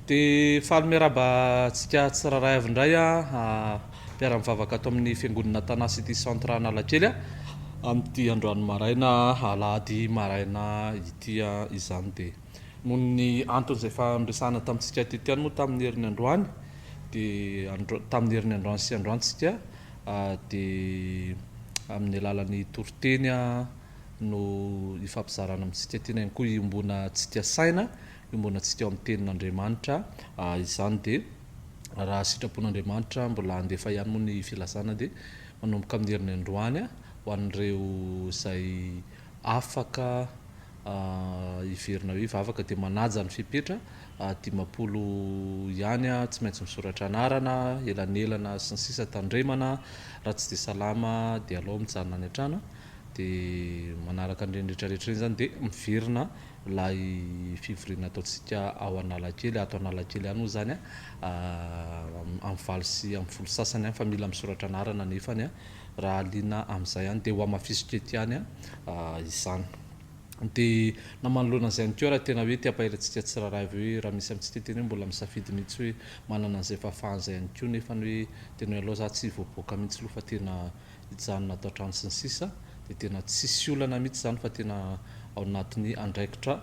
Dia faly miarahaba antsika tsirairay avy indray mpiara-mivavaka ato amin'ny Fiangonana Tana City Centre Analakely amin'ity androany maraina alahady maraina ity izany. Dia noho ny antony izay efa noresahana tamintsika teto ihany moa tamin'ny heriny androany dia tamin'ny heriny androany sy androany tsika dia amin'ny alalan'ny toriteny no ifampizarana amintsika tiana ihany koa iombonantsika saina iombonantsika ao amin'ny tenin'Andriamanitra izany dia raha sitrapon'Andriamanitra mbola handefa ihany moa ny filazana dia manomboka amin'ny heriny androany ho an'ireo izay afaka hiverina hoe hivavaka dia manaja ny fepetra 50 ihany tsy maintsy misoratra anarana, elanelana sy ny sisa tandremana, raha tsy dia salama dia alao mijanona any an-trano dia manaraka an'ireny rehetra rehetra ireny izany dia miverina ilay fivoriana ataontsika ao Analakely, ato Analakely ihany moa izany amin'ny valo sy amin'ny folo sasany any fa mila misoratra anarana nefany raha liana amin'izay ihany dia ho hamafisiko eto ihany izany. Dia na manoloana an'izay ihany koa raha tena hoe te hampahery antsika tsirairay avy hoe raha misy amintsika tena hoe mbola misafidy mihitsy hoe manana an'izay fahafahana izay ihany koa nefany hoe tena hoe aleo za tsy hivoaboaka mihitsy aloha fa tena hijanona ato an-trano sy ny sisa dia tena tsisy olana mihitsy izany fa tena ao anatin'ny andraikitra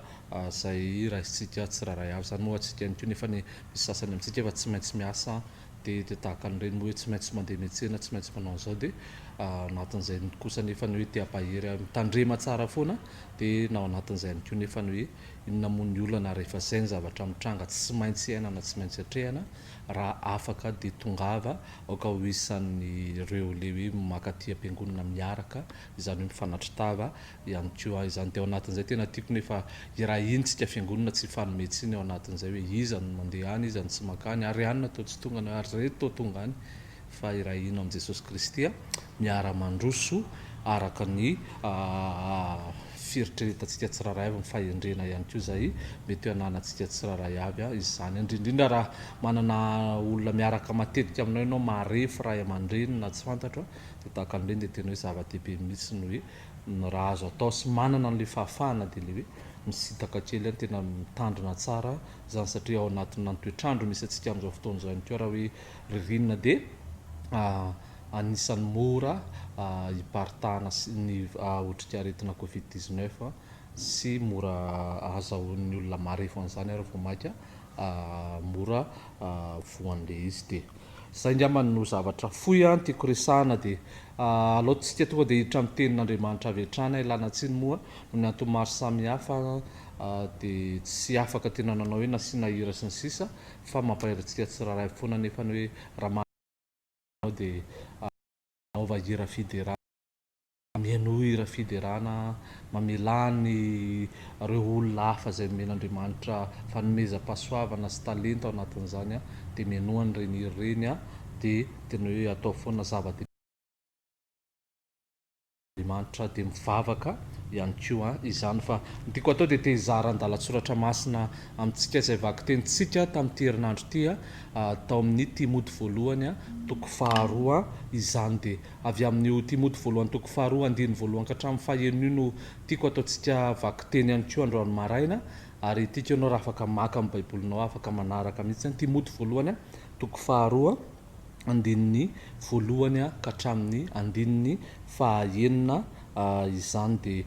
izay raisintsika tsirairay avy izany moa antsika ihany koa nefany misy sasany amintsika efa tsy maintsy miasa dia dia tahaka an'ireny moa hoe tsy maintsy mandeha miantsena, tsy maintsy manao an'izao dia ao anatin'izay kosa nefa ny hoe te hampahery ahy mitandrema tsara foana dia na ao anatin'izay ihany koa nefa ny hoe inona moa ny olana rehefa izay ny zavatra mitranga tsy maintsy iainana tsy maintsy atrehana raha afaka dia tongava aoka ho isan'ireo le hoe mankaty am-piangonana miaraka izany hoe mifanatri-tava ihany koa izany dia ao anatin'izay tena tiako nefa irahintsika fiangonana tsy hifanome tsiny ao anatin'izay hoe iza no mandeha any iza no tsy mankany ary anona toa tsy tonga any ary ireto toa tonga any fa irahina amin'i Jesosy Kristy miara mandroso araka ny fieritreretantsika tsirairay avy ny fahendrena ihany koa izay mety ho ananantsika tsirairay avy izany indrindra indrindra raha manana olona miaraka matetika aminao ianao marefo ray aman-dreny na tsy fantatro dia tahaka an'ireny dia tena hoe zava-dehibe mihitsy ny hoe ny raha azo atao sy manana an'ilay fahafahana dia ilay hoe misintaka kely ihany, tena mitandrina tsara izany satria ao anatin'ny toetr'andro misy antsika amin'izao fotoana izao ihany koa raha hoe ririnina dia anisan'ny mora hiparitahana sy ny otrikaretina covid 19 sy mora ahazahoan'ny olona marefo an'izany ary vao mainka mora voan'ilay izy dia Zay ngamba no zavatra fohy an tiako resahana dia alao tsika tonga dia hiditra amin'ny tenin'Andriamanitra avy hatrany ilana tsiny moa noho ny antony maro samihafa dia tsy afaka tena nanao hoe nasiana hira sy ny sisa fa mampahery antsika tsirairay foana nefa ny hoe raha manao dia anaova hira fiderana. Mihainoa hira fiderana, mamelà ny ireo olona hafa izay nomen'Andriamanitra fanomezam-pahasoavana sy talenta ao anatin'izany dia mihainoa an'ireny hira ireny dia tena hoe ataovy foana zava-dehibe Andriamanitra dia mivavaka ihany koa izany fa ny tiako atao dia te hizara andalan-tsoratra masina amintsika izay vakitenintsika tamin'ity herinandro ity tao amin'ny Timoty voalohany toko faharoa izany dia Avy amin'io Timoty voalohany toko faharoa andininy voalohany ka hatramin'ny fahenina io no tiako ataontsika vakiteny ihany koa androany maraina, ary tiako ianao raha afaka maka ny baibolinao afaka manaraka mihitsy an, Timoty voalohany toko faharoa andininy voalohany ka hatramin'ny andininy fahaenina izany dia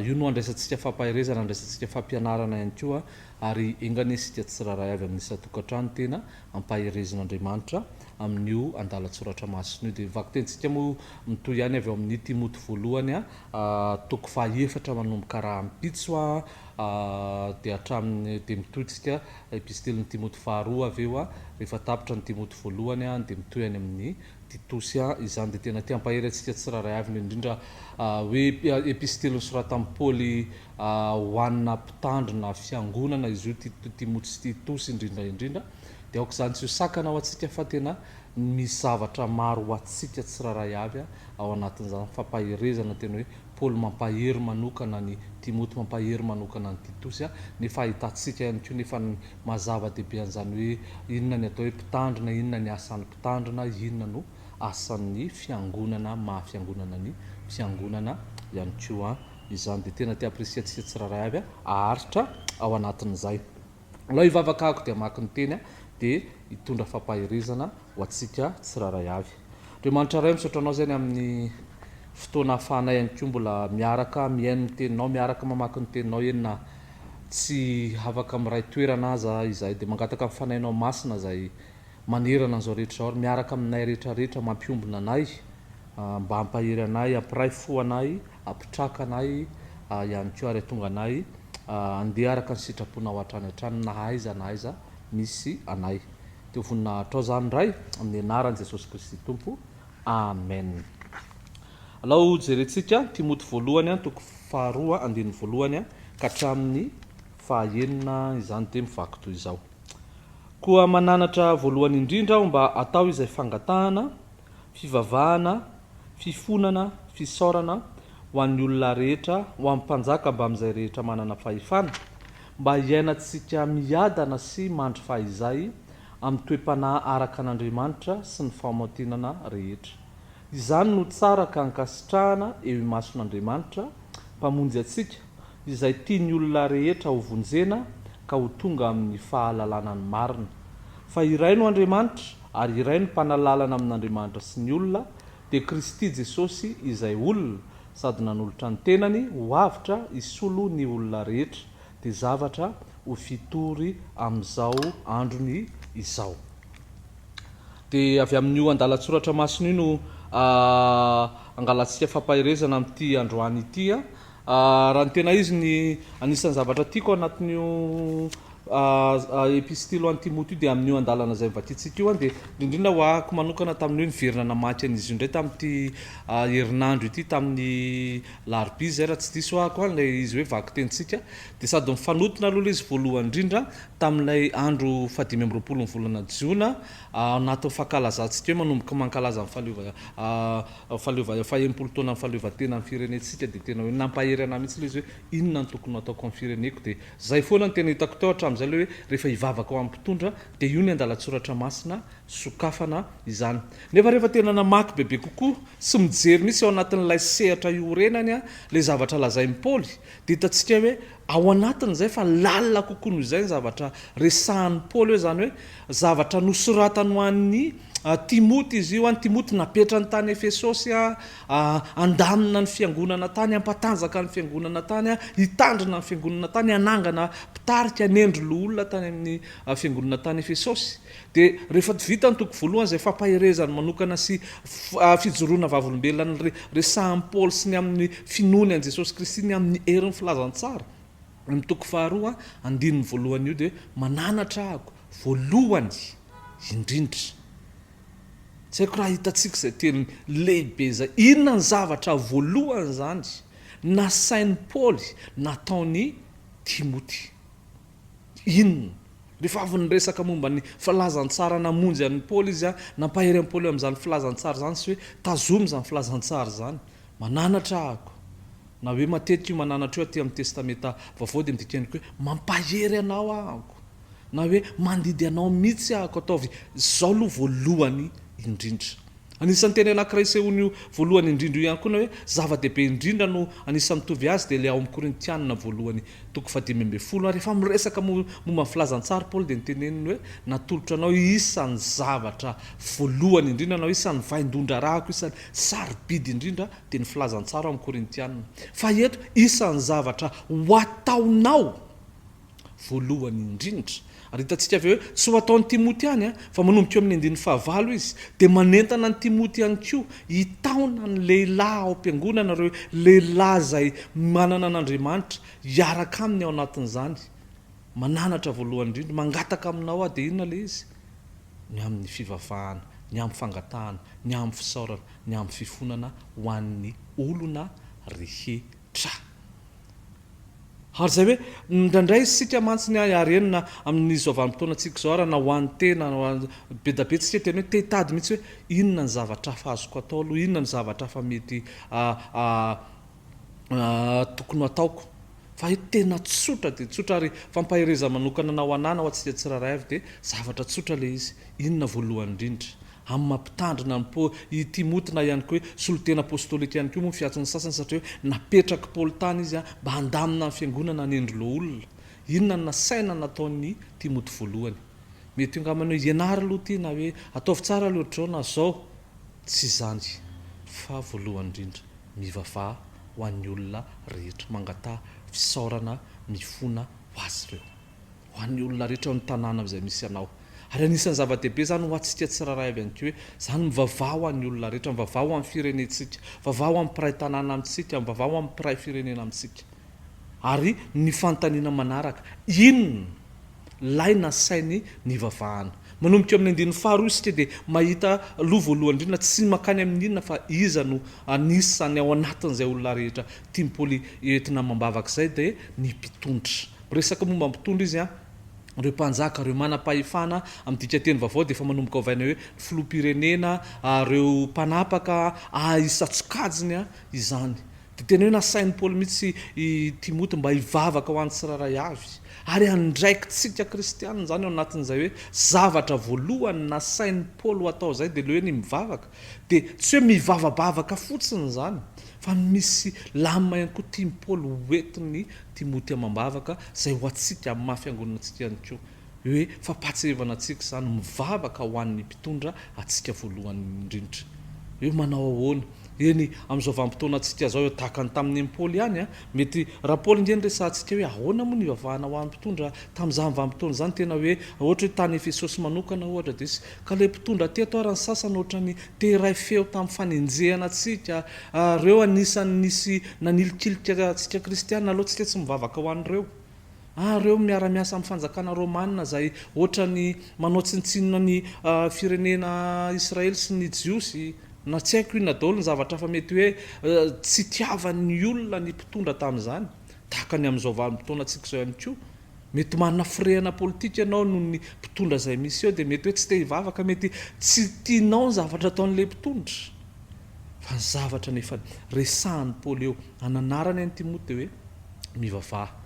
io no andraisantsika fampaherezana, andraisantsika fampianarana ihany koa ary enga anie isika tsirairay avy amin'ny isan-tokantrano tena ampaherezin'Andriamanitra amin'io andalan-tsoratra masina io. Dia ny vakitentsika moa mitohy ihany avy ao amin'ny Timoty voalohany toko fahaefatra manomboka rahampitso dia hatramin'ny dia mitohy tsika epistilin'i Timoty faharoa avy eo rehefa tapitra ny Timoty voalohany dia mitohy any amin'ny Titosy izany. Dia tena te hampahery antsika tsirairay avy indrindra hoe epistily nosoratan'i Paoly ho anà mpitandrina fiangonana izy io Timoty sy Titosy indrindra indrindra. Dia aoka izany tsy ho sakana ho antsika fa tena misy zavatra maro ho antsika tsirairay avy ao anatin'izany fampaherezana tena hoe Paoly mampahery manokana an'i Timoty, mampahery manokana an'i Titosy nefa ahitantsika ihany koa nefa ny maha zava-dehibe an'izany hoe inona ny atao hoe mpitandrina, inona ny asan'ny mpitandrina, inona no asan'ny fiangonana, maha fiangonana ny fiangonana ihany koa izany. Dia tena te hampirisika antsika tsirairay avy haharitra ao anatin'izay. Alao hivavaka ako dia hamaky ny teny dia hitondra fampaherezana ho antsika tsirairay avy. Andriamanitra Ray, misaotra Anao izay ny amin'ny fotoana ahafahanay ihany koa mbola miaraka mihaino ny Teninao, miaraka mamaky ny Teninao, eny na tsy afaka miray toerana aza izahay dia mangataka ny Fanahinao Masina izay manerana an'izao rehetra izao ary miaraka aminay rehetra rehetra mampiombona anay mba hampahery anay, hampiray fo anay, hampitraka anay ihany koa ary hahatonga anay handeha araka ny sitraponao hatrany hatrany na aiza na aiza misy anay. Teo voninahitrao izany Ray, amin'ny anaran'i Jesosy Kristy Tompo. Amen. Alao jerentsika Timoty voalohany toko faharoa andininy voalohany ka hatramin'ny fahaenina izany dia mivaky toy izao. Koa mananatra voalohany indrindra aho mba atao izay fangatahana, fivavahana, fifonana, fisaorana, ho an'ny olona rehetra, ho an'ny mpanjaka mbamin'izay rehetra manana fahefana, mba hiainantsika miadana sy mandry fahizay amin'ny toe-panahy araka an'Andriamanitra sy ny fahamaotinana rehetra. Izany no tsara ka ankasitrahana eo imason'Andriamanitra, Mpamonjy antsika, izay tia ny olona rehetra hovonjena ka ho tonga amin'ny fahalalana ny marina. Fa iray no Andriamanitra, ary iray no Mpanalalana amin'Andriamanitra sy ny olona, dia Kristy Jesosy izay olona, sady nanolotra ny tenany ho avotra hisolo ny olona rehetra, dia zavatra ho fitory amin'izao androny izao. Dia avy amin'io andalan-tsoratra masina io no angalantsika fampaherezana amin'ity androany ity. Raha ny tena izy, ny anisan'ny zavatra tiako anatin'io epistily ho an'i Timoty io dia amin'io andalana izay novakintsika io, dia indrindra ho ahako manokana tamin'ny hoe niverina namaky an'izy io indray tamin'ity herinandro ity, tamin'ny larobia izay raha tsy diso ahako, ilay izy hoe vakitenintsika, dia sady mifanotona aloha ilay izy voalohany indrindra tamin'ilay andro fahadimy amby roapolo ny volana jiona, ao anatin'ny fankalazantsika hoe manomboka mankalaza ny fahaleova fahaleova faha-enimpolo taonan'ny fahaleovantenan'ny firenentsika dia tena hoe nampahery anah mihitsy ilay izy hoe inona no tokony ho ataoko amin'ny fireneko dia izay foana no tena hitako teo hatramin'izay ilay hoe rehefa hivavaka ho an'ny mpitondra dia io ny andalan-tsoratra masina sokafana izany nefa rehefa tena namaky bebe kokoa sy mijery mihitsy ao anatin'ilay sehatra iorenany ilay zavatra lazain'i Paoly dia hitantsika hoe ao anatin'izay fa lalina kokoa noho izay ny zavatra resahan'i Paoly hoe izany hoe zavatra nosoratany ho an'i Timoty izy io, Timoty napetrany tany Efesosy handamina ny fiangonana tany, hampatanjaka ny fiangonana tany, hitandrina ny fiangonana tany, hanangana mpitarika, hanendry loholona tany amin'ny fiangonana tany Efesosy. Dia rehefa vita ny toko voalohany izay fampaherezany manokana sy fijoroana vavolombelona ny resahan'i Paoly sy ny amin'ny finoany an'i Jesosy Kristy ny amin'ny herin'ny filazantsara. Ny toko faharoa andininy voalohany io dia mananatra ahako voalohany indrindra. Tsy haiko raha hitantsika izay teny lehibe izay. Inona ny zavatra voalohany izany nasain'i Paoly nataon'i Timoty? Inona? Rehefa avy niresaka momba ny filazantsara namonjy an'i Paoly izy, nampahery an'i Paoly amin'izany filazantsara izany sy hoe tazomy izany filazantsara izany. Mananatra ahako. Na hoe matetika io mananatra io aty amin'ny Testamenta Vaovao dia midika ihany koa hoe mampahery anao ahako. Na hoe mandidy anao mihitsy ahako ataovy izao aloha voalohany indrindra. Anisan'ny teny anankiray isehoan'io voalohany indrindra io ihany koa na hoe zava-dehibe indrindra no anisan'ny mitovy azy dia ilay ao amin'ny Korintianina voalohany toko fahadimy ambin'ny folo. Ary rehefa miresaka momba ny filazantsara Paoly dia noteneniny hoe natolotro anao isan'ny zavatra voalohany indrindra na isan'ny vaindohan-draharahako isan'ny sarobidy indrindra dia ny filazantsara ao amin'ny Korintianina. Fa eto isan'ny zavatra ho ataonao voalohany indrindra. Ary hitantsika avy eo hoe tsy ho ataon'i Timoty ihany, fa manomboka eo amin'ny andininy fahavalo izy, dia manentana an'i Timoty ihany koa hitaona ny lehilahy ao am-piangonana, ireo lehilahy izay manana an'Andriamanitra hiaraka aminy ao anatin'izany. Mananatra voalohany indrindra, mangataka aminao aho, dia inona ilay izy? Ny amin'ny fivavahana, ny amin'ny fangatahana, ny amin'ny fisaorana, ny amin'ny fifonana ho an'ny olona rehetra. Ary izay hoe, indraindray isika mantsy ny ahy ary eny na amin'izao vanim-potoanantsika izao ary na ho an'ny tena na ho an'ny, be da be tsika tena hoe te hitady mihitsy hoe inona ny zavatra hafa azoko atao aloha, inona ny zavatra hafa mety tokony ho ataoko. Fa eto tena tsotra dia tsotra ary fampaherezana manokana na ho anà na ho antsika tsirairay avy dia zavatra tsotra ilay izy, inona voalohany indrindra? Amin'ny maha mpitandrina an'i Paoly, i Timoty na ihany koa hoe solontena apostolika ihany koa moa ny fiantson'ny sasany satria hoe napetrak'i Paoly tany izy mba handamina ny fiangonana hanendry loholona. Inona no nasaina nataon'i Timoty voalohany? Mety ho angambany hoe ianaro aloha ity na hoe ataovy tsara aloha ohatr'izao na izao. Tsy izany fa voalohany indrindra mivavaha ho an'ny olona rehetra. Mangataha fisaorana mifona ho azy ireo. Ho an'ny olona rehetra ao amin'ny tanàna izay misy anao. Ary anisan'ny zava-dehibe izany ho antsika tsirairay avy ihany koa hoe izany mivavaha ho an'ny olona rehetra, mivavaha ho an'ny firenentsika, mivavaha ho an'ny mpiray tanàna amintsika, mivavaha ho an'ny mpiray firenena amintsika. Ary ny fanontaniana manaraka, inona ilay nasainy nivavahana? Manomboka eo amin'ny andininy faharoa isika dia mahita aloha voalohany indrindra tsy mankany amin'ny inona fa iza no anisan'ny ao anatin'izay olona rehetra tian'i Paoly entina amam-bavaka izay dia ny mpitondra. Miresaka momba ny mpitondra izy an, ireo mpanjaka, ireo manam-pahefana, amin'ny dikanteny vaovao dia efa manomboka ovaina hoe ny filoham-pirenena, ireo mpanapaka, isan-tsokajiny izany. Dia tena hoe nasain'i Paoly mihitsy i Timoty mba hivavaka ho an'ny tsirairay avy. Ary andraikitsika kristiana izany ao anatin'izay hoe zavatra voalohany nasain'i Paoly ho atao izay dia ilay hoe ny mivavaka. Dia tsy hoe mivavabavaka fotsiny izany fa misy lamina ihany koa tian'i Paoly ho entin'i Timoty amam-bavaka izay ho antsika amin'ny maha fiangonana antsika ihany koa. Hoe fampahatsiahivana antsika izany mivavaka ho an'ny mpitondra antsika voalohany indrindra. Hoe manao ahoana? Eny, amin'izao vanim-potoanantsika izao, tahaka ny tamin'i Paoly ihany, mety, raha Paoly ange no resahantsika hoe ahoana moa ny hivavahana ho an'ny mpitondra tamin'izany vanim-potoana izany, tena hoe, ohatra hoe tany Efesosy manokana ohatra, dia hisy, ka ilay mpitondra teto ary ny sasany ohatran'ny te hiray feo tamin'ny fanenjehana antsika, ireo anisan'ny nisy nanilikilika antsika kristiana, aleo tsika tsy mivavaka ho an'ireo. Ah reo miara miasa amin'ny fanjakana romana izay otrany manao tsinontsinona ny firenena Israely sy ny jiosy na tsy haiko inona daholo ny zavatra hafa mety hoe tsy itiavan'ny olona ny mpitondra tamin'izany tahaka ny amin'izao vanim-potoanantsika izao ihany koa mety manana firehana politika ianao noho ny mpitondra izay misy eo dia mety hoe tsy te hivavaka mety tsy tianao ny zavatra ataon'ilay mpitondra fa ny zavatra nefa resahan'i Paoly eo ananarany an'i Timoty dia hoe mivavaha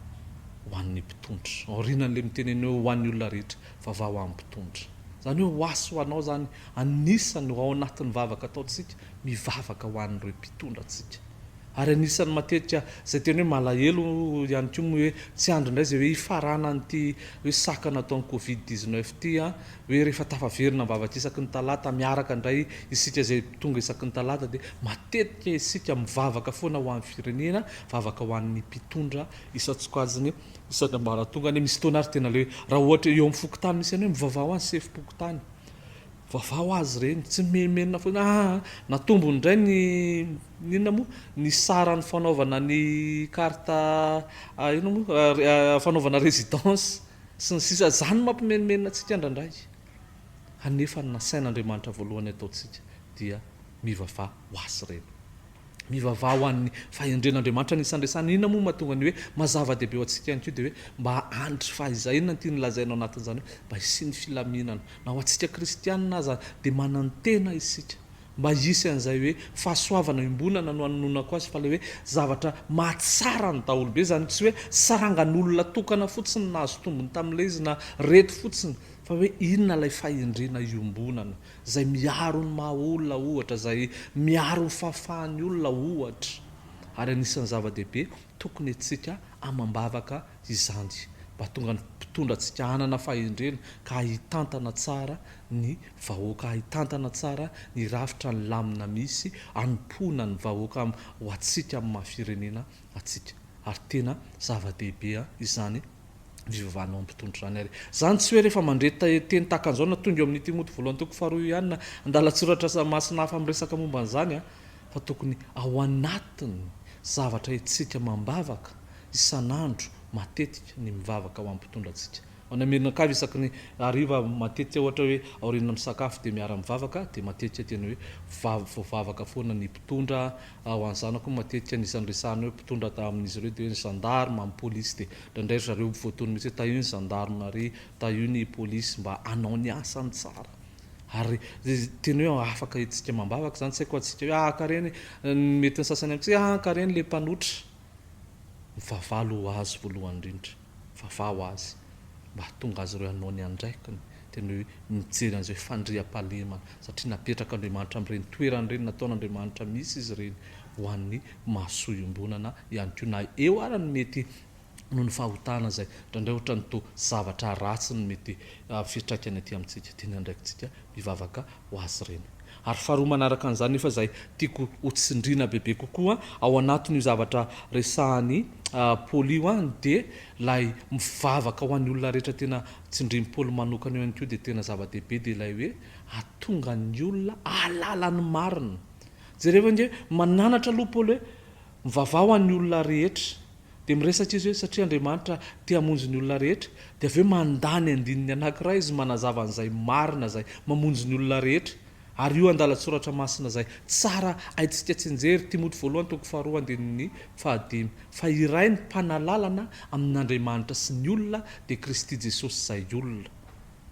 ho an'ny mpitondra. Aorianan'ilay miteny an'io hoe ho an'ny olona rehetra, vavaha ho an'ny mpitondra. Izany hoe ho ahy sy ho anao izany, anisan'ny ho ao anatin'ny vavaka ataontsika, mivavaka ho an'ireo mpitondra antsika. Ary anisan'ny matetika izay tena hoe malahelo ihany koa moa hoe tsy andry indray izay hoe hifaranan'ity hoe sakana ataon'ny covid 19 ity an, hoe rehefa tafaverina mivavaka isaky ny talata miaraka indray isika izay tonga isaky ny talata dia matetika isika mivavaka foana ho an'ny firenena, vavaka ho an'ny mpitondra isan-tsokajiny, isan'ambaratongany, misy fotoana ary tena le raha ohatra eo amin'ny fokontany misy anao hoe mivavaha ho an'ny sefom-pokontany, mivavaha ho azy ireny, tsy mimenomenona foana aa natombony indray ny inona moa ny saran'ny fanaovana ny carte inona moa fanaovana résidence. Sy ny sisa Izany no mampimenomenona antsika indraindray. Anefa ny nasain'Andriamanitra voalohany ataontsika dia mivavaha ho azy ireny. Mivavaha ho an'ny fahendren'Andriamanitra anisan'ny resahina. Inona moa no mahatonga ny hoe maha zava-dehibe ho antsika ihany koa dia hoe mba handry fahizay. Inona no tiany lazaina ao anatin'izany hoe mba hisian'ny filaminana. Na ho antsika kristianina aza dia manantena isika Mba hisy an'izay hoe fahasoavana iombonana no anononako azy fa ilay hoe zavatra mahatsara ny daholobe izany, tsy hoe sarangan'olona tokana fotsiny nahazo tombony tamin'ilay izy na reto fotsiny fa hoe inona ilay fahendrena iombonana izay miaro ny maha olona ohatra, izay miaro ny fahafahan'ny olona ohatra. Ary anisan'ny zava-dehibe tokony antsika amam-bavaka izany mba hahatonga ny mpitondra antsika hanana fahendrena ka hitantana tsara ny vahoaka hitantana tsara ny rafitra ny lamina misy hanompoana ny vahoaka ho antsika amin'ny maha firenena antsika ary tena zava-dehibe izany fivavahana ao amin'ny mpitondra izany ary izany tsy hoe rehefa mandre teny tahaka an'izao na tonga eo amin'ny Timoty voalohany toko faharoa io ihany na andalan-tsoratra masina hafa miresaka momba an'izany fa tokony ao anatin'ny zavatra etsika amam-bavaka isan'andro matetika ny mivavaka ho an'ny mpitondra antsika Any Amerinakavy isaky ny hariva matetika ohatra hoe aorian'ny misakafo dia miara mivavaka dia matetika tena hoe voavavaka foana ny mpitondra ho an'ny zanako matetika anisan'ny resahana hoe mpitondra amin'izy ireo dia hoe ny gendarme, ny polisy dia indraindray ry zareo voatonona mihitsy hoe tahio ny gendarmerie, tahio ny polisy mba hanao ny asany tsara ary tena hoe afaka hetsika amam-bavaka izany tsy haiko antsika hoe ah ankareny mety ny sasany amintsika ah ankareny le mpanotra mivavaha aloha ho azy voalohany indrindra. Vavaho azy mba hahatonga azy ireo hanao ny andraikiny, tena hoe mijery an'izay hoe fandriampahalemana, satria napetrak'Andriamanitra amin'ireny toerana ireny, nataon'Andriamanitra misy izy ireny ho an'ny mahasoa iombonana ihany koa, na eo ara ny mety Noho ny fahotana izay indraindray ohatran'ny toa zavatra ratsy no mety fiantraikany aty amintsika, dia ny andraikitsika mivavaka ho azy ireny. Ary faharoa manaraka an'izany nefa izay tiako ho tsindriana bebe kokoa ao anatin'io zavatra resahan'i Paoly io dia ilay mivavaka ho an'ny olona rehetra tena tsindrin'i Paoly manokana io ihany koa dia tena zava-dehibe dia ilay hoe hahatonga ny olona hahalala ny marina. Jereo ange, mananatra aloha Paoly hoe mivavaha ho an'ny olona rehetra. Dia miresaka izy hoe satria Andriamanitra te hamonjy ny olona rehetra, dia avy eo mandany andininy anankiray izy manazava an'izay marina izay mamonjy ny olona rehetra. Ary io andalan-tsoratra masina izay tsara haintsika tsianjery, Timoty voalohany toko faharoa andininy fahadimy, fa iray ny mpanalalana amin'Andriamanitra sy ny olona dia Kristy Jesosy izay olona.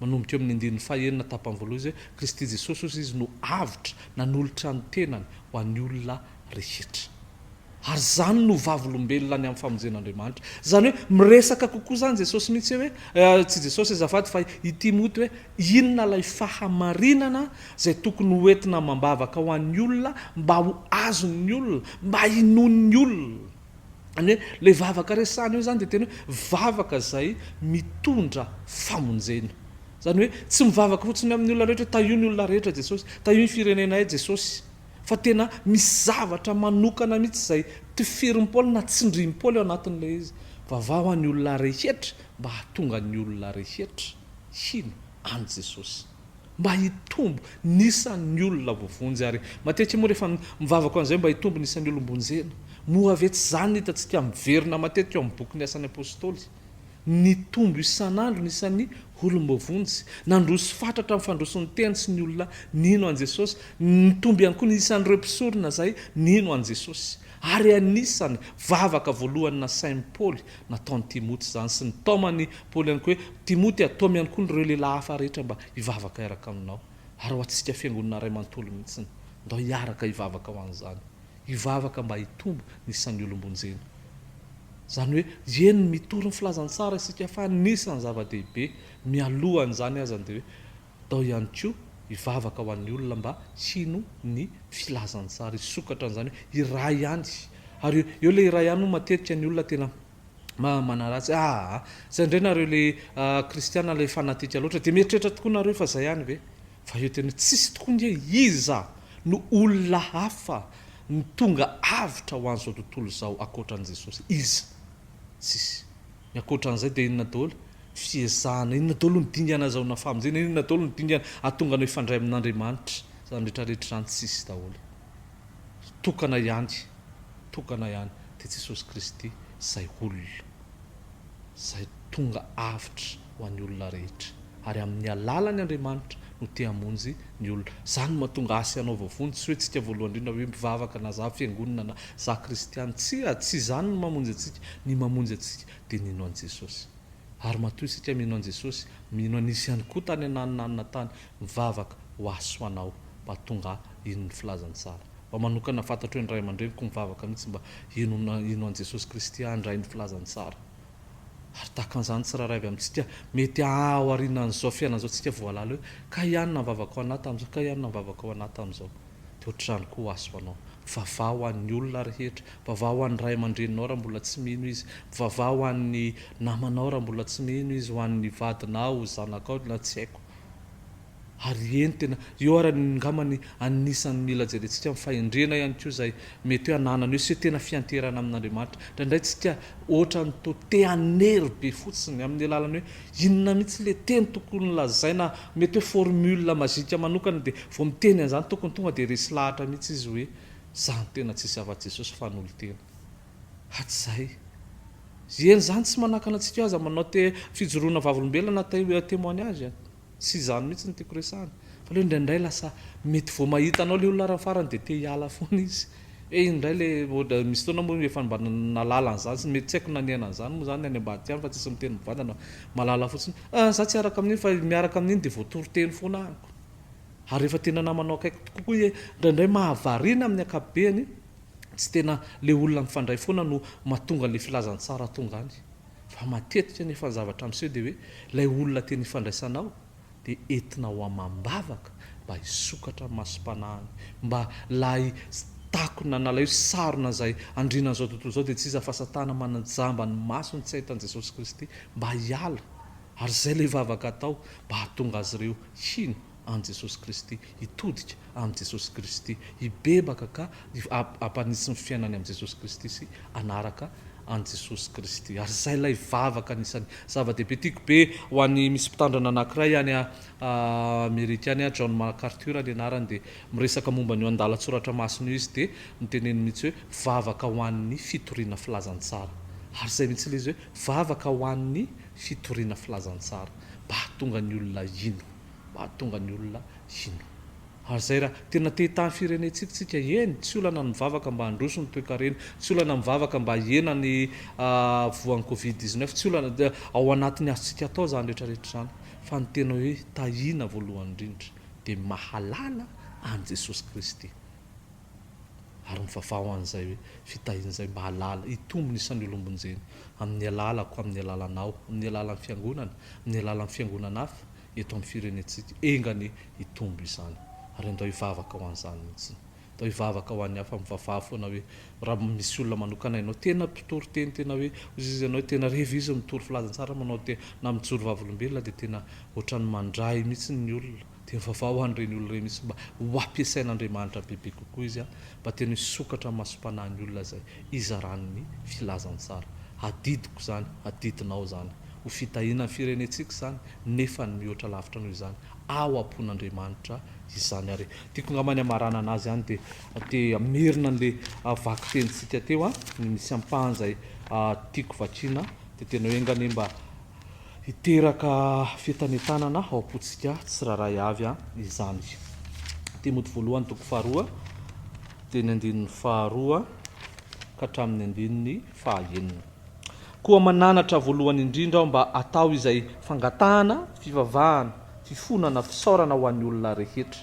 Manomboka eo amin'ny andininy fahenina tapany voalohany izy hoe Kristy Jesosy hozy izy no avotra nanolotra ny tenany ho an'ny olona rehetra. Ary izany no vavolombelona ny amin'ny famonjen'Andriamanitra. Izany hoe miresaka kokoa izany Jesosy mihitsy hoe, tsy Jesosy azafady fa i Timoty hoe inona ilay fahamarinana izay tokony ho entina amam-bavaka ho an'ny olona mba ho azon'ny olona, mba hinoan'ny olona. Izany hoe ilay vavaka resahina eo izany dia tena hoe vavaka izay mitondra famonjena. Izany hoe tsy mivavaka fotsiny amin'ny olona rehetra hoe tahio ny olona rehetra Jesosy, tahio ny firenenay Jesosy. Fa tena misy zavatra manokana mihitsy izay tifirin'i Paoly na tsindrin'i Paoly ao anatin'ilay izy. Vavaho an'ny olona rehetra mba hahatonga ny olona rehetra hino an'i Jesosy. Mba hitombo ny isan'ny olona voavonjy. Ary matetika moa rehefa mivavaka ho an'izay mba hitombo ny isan'ny olom-bonjena. Moa ve tsy izany no hitantsika miverina matetika ao amin'ny bokin'ny Asan'ny Apostoly? Nitombo isan'andro ny isan'ny olom-boavonjy. Nandroso fatratra amin'ny fandrosoan'ny teny sy ny olona nino an'i Jesosy. Nitombo ihany koa ny isan'ireo mpisorona izay nino an'i Jesosy. Ary anisan'ny vavaka voalohany nasain'i Paoly nataon'i Timoty izany sy nitaoman'i Paoly ihany koa hoe, Timoty a, taomy ihany koa ireo lehilahy hafa rehetra mba hivavaka hiaraka aminao. Ary ho antsika fiangonana iray manontolo mihitsy. Ndao hiaraka hivavaka ho an'izany. Hivavaka mba hitombo ny isan'ny olom-bonjena. Izany hoe, eny, mitory ny filazantsara isika fa anisan'ny zava-dehibe mialoha an'izany aza dia hoe atao ihany koa hivavaka ho an'ny olona mba hino ny filazantsara, hisokatra an'izany hoe iray ihany. Ary eo ilay iray ihany moa matetika ny olona tena manaratsy hoe aa, izay indray nareo ilay kristiana ilay fanatika loatra, dia mieritreritra tokoa nareo fa izay ihany ve? Fa eo tena tsisy tokoa nge iza no olona hafa no tonga avotra ho an'izao tontolo izao ankoatra an'i Jesosy? Iza? Tsisy. Ny ankoatra an'izay dia inona daholo? Fiezahana. Inona daholo ny dingana azahoana famonjena? Inona daholo ny dingana ahatonga anao hifandray amin'Andriamanitra? Izany rehetra rehetra izany tsisy daholo. Tokana ihany, tokana ihany dia Jesosy Kristy izay olona. Izay tonga avotra ho an'ny olona rehetra. Ary amin'ny alalany Andriamanitra no te hamonjy ny olona. Izany no mahatonga ahy sy anao voavonjy, tsy hoe tsika voalohany indrindra hoe mpivavaka na za fiangonana na za kristiana. Tsia, tsy izany no mamonjy antsika. Ny mamonjy antsika dia ny hino an'i Jesosy. Ary matoa isika mino an'i Jesosy, mino an'Izy ihany koa tany ananonanona tany, mivavaka ho ahy sy ho anao mba hahatonga ahy hino ny filazantsara. Mba manokana fantatro hoe ny ray aman-dreniko mivavaka mihitsy mba hino hino an'i Jesosy Kristy ahy handray ny filazantsara. Ary tahaka an'izany tsirairay avy amintsika, mety aorianan'izao fiainana izao tsika vao hahalala hoe kay ihany nivavaka ho anah tamin'izao, kay ihany nivavaka ho anah tamin'izao. Dia ohatr'izany koa ho ahy sy ho anao. Mivavaha ho an'ny olona rehetra, mivavaha ho an'ny ray aman-dreninao raha mbola tsy mino izy, mivavaha ho an'ny namanao raha mbola tsy mino izy, ho an'ny vadinao, zanakao na tsy haiko. Ary eny tena eo ary angamba ny anisan'ny mila jerentsika amin'ny fahendrena ihany koa izay mety hoe ananana eo sy hoe tena fianteherana amin'Andriamanitra. Indraindray tsika ohatran'ny toa te hanery be fotsiny amin'ny alalan'ny hoe inona mihitsy ilay teny tokony lazaina, mety hoe formule magique manokana dia vao miteny an'izany tokony tonga dia resy lahatra mihitsy izy hoe izany tena tsisy afa-tsy Jesosy fa hanolo-tena. Hatrizay. Eny izany tsy manakana antsika aza manao te fijoroana vavolombelona na témoignage. Tsy izany mihitsy no tiako resahana. Fa le indraindray lasa mety vao mahita anao le olona ary amin'ny farany dia te hiala foana izy. Hoe iny indray le ohatra misy fotoana moa efa mba nahalala an'izany sy mety tsy haiko na niaina an'izany moa izany any ambadika any fa tsisy miteny mivantana fa mahalala fotsiny hoe ah za tsy hiaraka amin'iny fa miaraka amin'iny dia voatory teny foana amiko. Ary rehefa tena namanao akaiky tokoa koa ie indraindray mahavariana amin'ny ankapobeny tsy tena le olona mifandray foana no mahatonga an'le filazantsara tonga any. Fa matetika anefa ny zavatra miseho dia hoe ilay olona tena ifandraisanao dia entina ho amam-bavaka mba hisokatra ny masom-panahiny, mba ilay. takona na ilay hoe sarona izay andrinan'izao tontolo izao dia tsy iza fa Satana manajamba ny masony tsy hahita an'i Jesosy Kristy mba hiala ary izay ilay vavaka atao mba hahatonga azy ireo hino an'i Jesosy Kristy, hitodika amin'i Jesosy Kristy, hibebaka ka hampanitsy ny fiainany amin'i Jesosy Kristy sy hanaraka an'i Jesosy Kristy. Ary izay ilay vavaka anisan'ny zava-dehibe tiako be ho an'ny misy mpitandrina anankiray any Amerika any, John MacArthur ny anarany, dia miresaka momba an'io andalan-tsoratra masina io izy dia niteneniny mihitsy hoe vavaka ho an'ny fitoriana filazantsara. Ary izay mihitsy ilay izy hoe vavaka ho an'ny fitoriana filazantsara mba hahatonga ny olona hino. Mba hahatonga ny olona hino. Ary izay raha tena te hitahy ny firenentsika isika, eny, tsy olana ny mivavaka mba handroso ny toekarena, tsy olana mivavaka mba hihena ny voan'ny covid 19, tsy olana, ao anatin'ny azontsika atao izany rehetra rehetra izany, fa ny tena hoe tahiana voalohany indrindra dia mahalala an'i Jesosy Kristy. Ary mivavaha ho an'izay hoe fitahiana izay mba hahalala, hitombo ny isan'ny olom-bonjena, amin'ny alalako, amin'ny alalanao, amin'ny alalan'ny fiangonana, amin'ny alalan'ny fiangonana hafa, eto amin'ny firenentsika. Enga anie hitombo izany. Ary andao hivavaka ho an'izany mihitsy. Andao hivavaka ho an'ny hafa, mivavaha foana hoe raha misy olona manokana hainao, tena mpitory teny, tena hoe hoy izy ianao hoe tena rehefa izy mitory filazantsara manao te na mijoro vavolombelona dia tena ohatran'ny mandray mihitsy ny olona. Dia mivavaha ho an'ireny olona ireny mihitsy mba ho ampiasain'Andriamanitra bebe kokoa izy mba tena hisokatra ny masom-panahin'ny olona izay hizarany ny filazantsara. Adidiko izany, adidinao izany. Ho fitahiana ny firenentsika izany, nefa ny mihoatra lavitra noho izany, ao am-pon'Andriamanitra izany. Ary tiako angamba ny hamaranana azy ihany dia te hamerina an'ilay vakitenintsika teo an, ny misy ampahany izay tiako vakiana, dia tena hoe enga anie mba hiteraka fientanentanana ao am-pontsika tsirairay avy izany. Timoty voalohany toko faharoa, teny andininy faharoa ka hatramin'ny andininy fahaenina. Koa mananatra voalohany indrindra aho mba atao izay fangatahana, fivavahana, fifonana, fisaorana ho an'ny olona rehetra,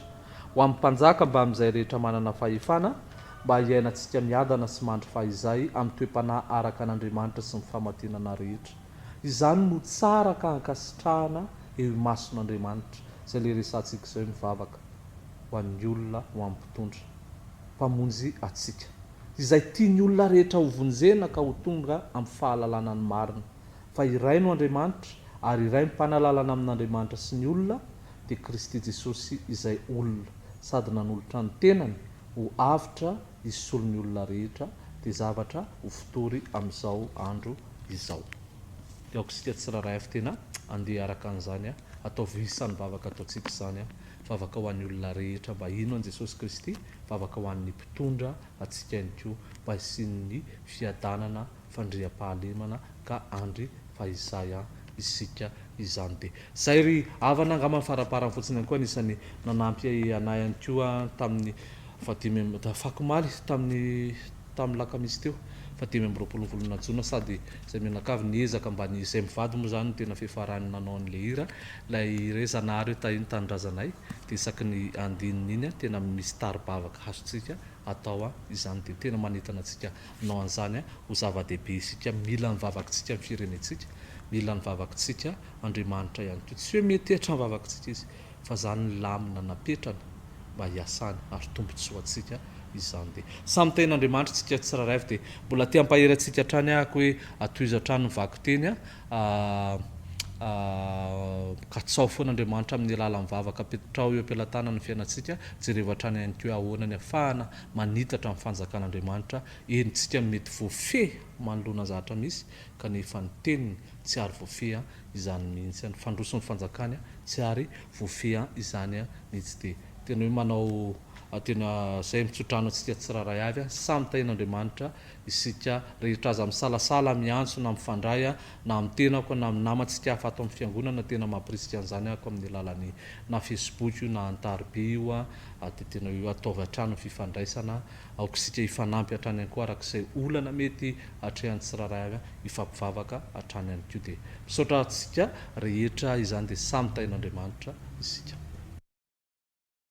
ho amin'ny mpanjaka mbamin'izay rehetra manana fahefana, mba hiainantsika miadana sy mandry fahizay amin'ny toe-panahy araka an'Andriamanitra sy ny fahamatinana rehetra. Izany no tsara ka ankasitrahana eo imason'Andriamanitra. Izay ilay resahantsika izao mivavaka ho an'ny olona, ho an'ny mpitondra. Mpamonjy antsika. Izay tian'ny olona rehetra ho vonjena ka ho tonga amin'ny fahalalana ny marina. Fa iray no Andriamanitra, ary iray mpanalalana amin'Andriamanitra sy ny olona, dia Kristy Jesosy izay olona, sady nanolotra ny tenany ho avotra hisolo ny olona rehetra, dia zavatra ho fotory amin'izao andro izao. Dia aoka isika tsirairay avy tena handeha araka an'izany, ataovy isan'ny vavaka ataontsika izany, vavaka ho an'ny olona rehetra mba hino an'i Jesosy Kristy, vavaka ho an'ny mpitondra antsika ihany koa mba hisian'ny fiadanana, fandriampahalemana ka andry fahizay an isika izany dia zay ry havana angamba ny faraparany fotsiny ihany koa anisan'ny nanampy anay ihany koa tamin'ny fahadimy amby afakomaly tamin'ny tamin'ny lakamisy teo faha-25 ny volana jona sady izay mianakavy niezaka mba ny izay mivady moa izany no tena fiafarany nanao an'ilay hira ilay hira hoe Zanahary io tahian'ny tanindrazanay dia isaky ny andininy iny tena misy tari-bavaka azontsika atao izany dia tena manentana antsika hanao an'izany ho zava-dehibe isika mila ny vavakitsika ny firenentsika mila ny vavakitsika Andriamanitra ihany koa tsy hoe miantehitra amin'ny vavakitsika izy fa izany ny lamina napetrany mba hiasany ary tombontsoantsika izany dia samy tahin'Andriamanitra isika tsirairay avy dia mbola te hampahery antsika hatrany ahako hoe atohizo hatrany ny vakiteny a katsaho foana Andriamanitra amin'ny alalan'ny vavaka apetraho eo am-pelatanana ny fiainantsika jerevo hatrany ihany koa ahoana ny afahana manitatra ny fanjakan'Andriamanitra eny tsika mety voafehy manoloana zavatra misy kanefa ny teniny tsy ary voafehy izany mihitsy ny fandroso ny fanjakany tsy ary voafehy izany mihitsy dia tena hoe manao tena zay mitsodrano antsika tsirairay avy samy tahin'Andriamanitra isika rehetra aza misalasala miantso na mifandray na amin'ny tenako na amin'ny namantsika hafa ato amin'ny fiangonana tena mampirisika an'izany ako amin'ny alalan'ny na facebook io na antarby io dia tena hoe ataovy hatrany ny fifandraisana Aoka isika hifanampy hatrany ihany koa araka izay olana mety atrehan'ny tsirairay avy hifampivavaka hatrany ihany koa dia misaotra antsika rehetra izany dia samy tahin'Andriamanitra isika.